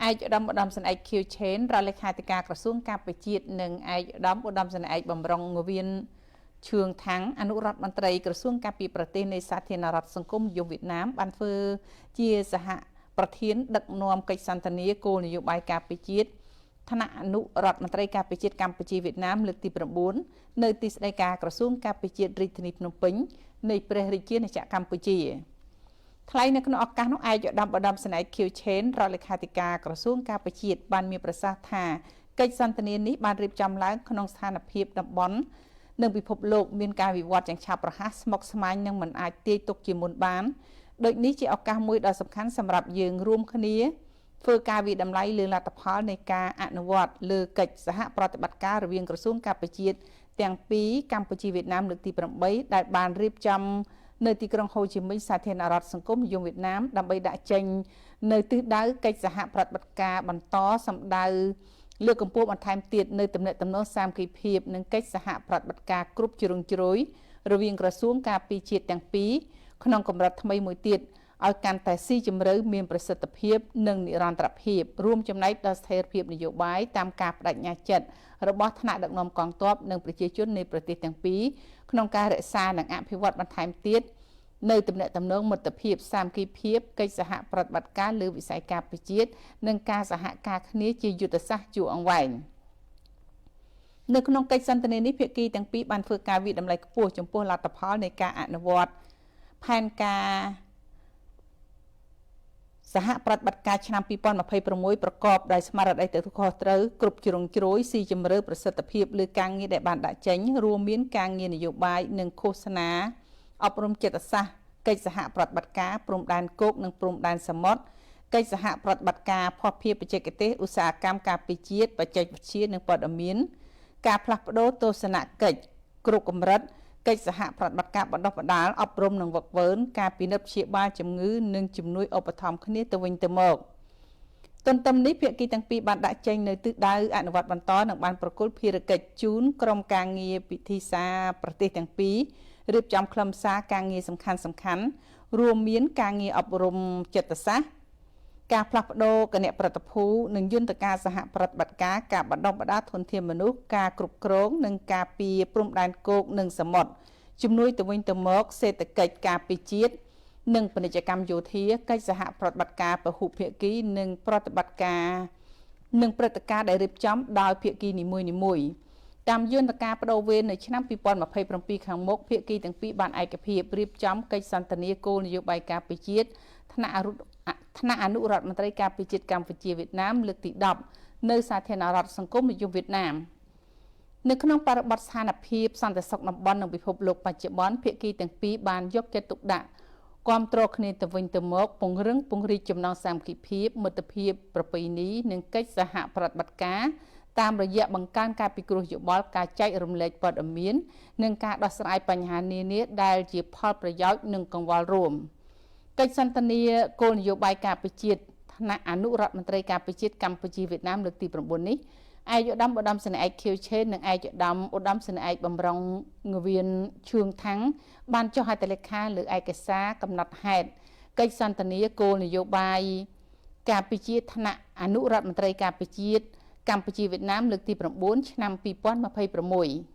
ឯកឧត្តមឧត្តមសេនីយ៍ខៀវឆេនរដ្ឋលេខាធិការក្រសួងការពារជាតិនិងឯកឧត្តមឧត្តមសេនីយ៍បំរុងងវៀនឈឿងថាំងអនុរដ្ឋមន្ត្រីក្រសួងការពារប្រទេសនៃសាធារណរដ្ឋសង្គមនិយមវៀតណាមបានធ្វើជាសហប្រធានដឹកនាំកិច្ចសន្ទនាគោលនយោបាយការពារជាតិថ្នាក់អនុរដ្ឋមន្ត្រីការពារជាតិកម្ពុជាវៀតណាមលើកទី9នៅទីស្តីការក្រសួងការពារជាតិរាជធានីភ្នំពេញនៃព្រះរាជាណាចក្រកម្ពុជា។ ថ្លែងនៅក្នុងឱកាសនោះឯកឧត្តមឧត្តមសេនីយ៍ខៀវឆេនរដ្ឋលេខាធិការក្រសួងការពារជាតិបានមានប្រសាសន៍ថាកិច្ចសន្ទនានេះបានរៀបចំឡើងក្នុងស្ថានភាពតំបន់និងពិភពលោកមានការវិវត្តយ៉ាងឆាប់រហ័សស្មុគស្មាញនិងមិនអាចទាយទុកជាមុនបានដូចនេះជាឱកាសមួយដ៏សំខាន់សម្រាប់យើងរួមគ្នាធ្វើការវិតម្លៃលើលទ្ធផលនៃការអនុវត្តលើកិច្ចសហប្រតិបត្តិការរវាងក្រសួងការពារជាតិទាំងពីរកម្ពុជាវៀតណាមលើកទី8ដែលបានរៀបចំនៅទីក្រុងហូជីមិញសាធារណរដ្ឋសង្គមនិយមវៀតណាមដើម្បីដាក់ចេញនៅទិសដៅកិច្ចសហប្រតិបត្តិការបន្តសម្ដៅលើកកម្ពស់បន្ថែមទៀតនៅទំនាក់ទំនងសាមគ្គីភាពនិងកិច្ចសហប្រតិបត្តិការគ្រប់ជ្រុងជ្រោយរវាងក្រសួងការពារជាតិទាំងពីរក្នុងកម្រិតថ្មីមួយទៀតឲ្យកាន់តែស៊ីជម្រៅមានប្រសិទ្ធភាពនិងនិរន្តរភាពរួមចំណែកដល់ស្ថិរភាពនយោបាយតាមការបដិញ្ញាចិត្តរបស់ថ្នាក់ដឹកនាំកងទ័ពនិងប្រជាជននៃប្រទេសទាំងពីរក្នុងការរក្សានិងអភិវឌ្ឍបន្ថែមទៀតនៅទំនាក់ទំនងមិត្តភាពសាមគ្គីភាពកិច្ចសហប្រតិបត្តិការលើវិស័យការពារជាតិនិងការសហការគ្នាជាយុទ្ធសាស្ត្រយូរអង្វែងនៅក្នុងកិច្ចសន្ទនានេះភាគីទាំងពីរបានធ្វើការវិតម្លៃខ្ពស់ចំពោះលទ្ធផលនៃការអនុវត្តផែនការសហប្រតិបត្តិការឆ្នាំ2026ប្រកបដោយស្មារតីទទួលខុសត្រូវគ្រប់ជ្រុងជ្រោយស៊ីជម្រៅប្រសិទ្ធភាពលើការងារដែលបានដាក់ចេញរួមមានការងារនយោបាយនិងឃោសនាអប់រំចិត្តសាស្ត្រកិច្ចសហប្រតិបត្តិការព្រំដែនគោកនិងព្រំដែនសមុទ្រកិច្ចសហប្រតិបត្តិការភស្តុភារបច្ចេកទេសឧស្សាហកម្មការពារជាតិបច្ចេកវិទ្យានិងព័ត៌មានការផ្លាស់ប្ដូរទស្សនកិច្ចគ្រប់កម្រិតកិច្ចសហប្រតិបត្តិការបណ្ដុះបណ្ដាលអប់រំនិងវឹកវើការពិនិត្យព្យាបាលជំងឺនិងជំនួយឧបត្ថម្ភគ្នាទៅវិញទៅមកទន្ទឹមនេះភាគីទាំងពីរបានដាក់ចេញនៅទិសដៅអនុវត្តបន្តនិងបានប្រគល់ភារកិច្ចជូនក្រុមការងារពិធីសារប្រទេសទាំងពីររៀបចំខ្លឹមសារការងារសំខាន់សំខាន់រួមមានការងារអប់រំចិត្តសាស្ត្រការផ្លាស់ប្ដូរគណៈប្រតិភូនិងយន្តការសហប្រតិបត្តិការការបណ្ដុះបណ្ដាលធនធានមនុស្សការគ្រប់គ្រងនិងការពារព្រំដែនគោកនិងសមុទ្រជំនួយទៅវិញទៅមកសេដ្ឋកិច្ចការពារជាតិនិងពាណិជ្ជកម្មយោធាកិច្ចសហប្រតិបត្តិការពហុភាគីនិងប្រតិបត្តិការនិងព្រឹត្តិការណ៍ដែលរៀបចំដោយភាគីនីមួយៗតាមយន្តការបដូវវេននៅឆ្នាំ2027ខាងមុខភាគីទាំងពីរបានឯកភាពរៀបចំកិច្ចសន្ទនាគោលនយោបាយការពារជាតិថ្នាក់អនុរដ្ឋមន្ត្រីការពារជាតិកម្ពុជាវៀតណាមលើកទី10នៅសាធារណរដ្ឋសង្គមនិយមវៀតណាមនៅក្នុងបរិបទស្ថានភាពសន្តិសុខតំបន់និងពិភពលោកបច្ចុប្បន្នភាគីទាំងពីរបានយកចិត្តទុកដាក់គាំទ្រគ្នាទៅវិញទៅមកពង្រឹងពង្រីកចំណងសាមគ្គីភាពមិត្តភាពប្រពៃណីនិងកិច្ចសហប្រតិបត្តិការតាមរយៈបង្កើនការពិគ្រោះយោបល់ការចែករំលែកព័ត៌មាននិងការដោះស្រាយបញ្ហានានាដែលជាផលប្រយោជន៍និងកង្វល់រួមកិច្ចសន្ទនាគោលនយោបាយការពារជាតិថ្នាក់អនុរដ្ឋមន្ត្រីការពារជាតិកម្ពុជាវៀតណាមលើកទី9នេះឯកឧត្តមឧត្តមសេនីយ៍ឯកខៀវឆេននិងឯកឧត្តមឧត្តមសេនីយ៍ឯកបំរុងងវៀនឈឿងថាំងបានចុះហត្ថលេខាលើឯកសារកំណត់ហេតុកិច្ចសន្ទនាគោលនយោបាយការពារជាតិថ្នាក់អនុរដ្ឋមន្ត្រីការពារជាតិកម្ពុជាវៀតណាមលើកទី9ឆ្នាំ2026។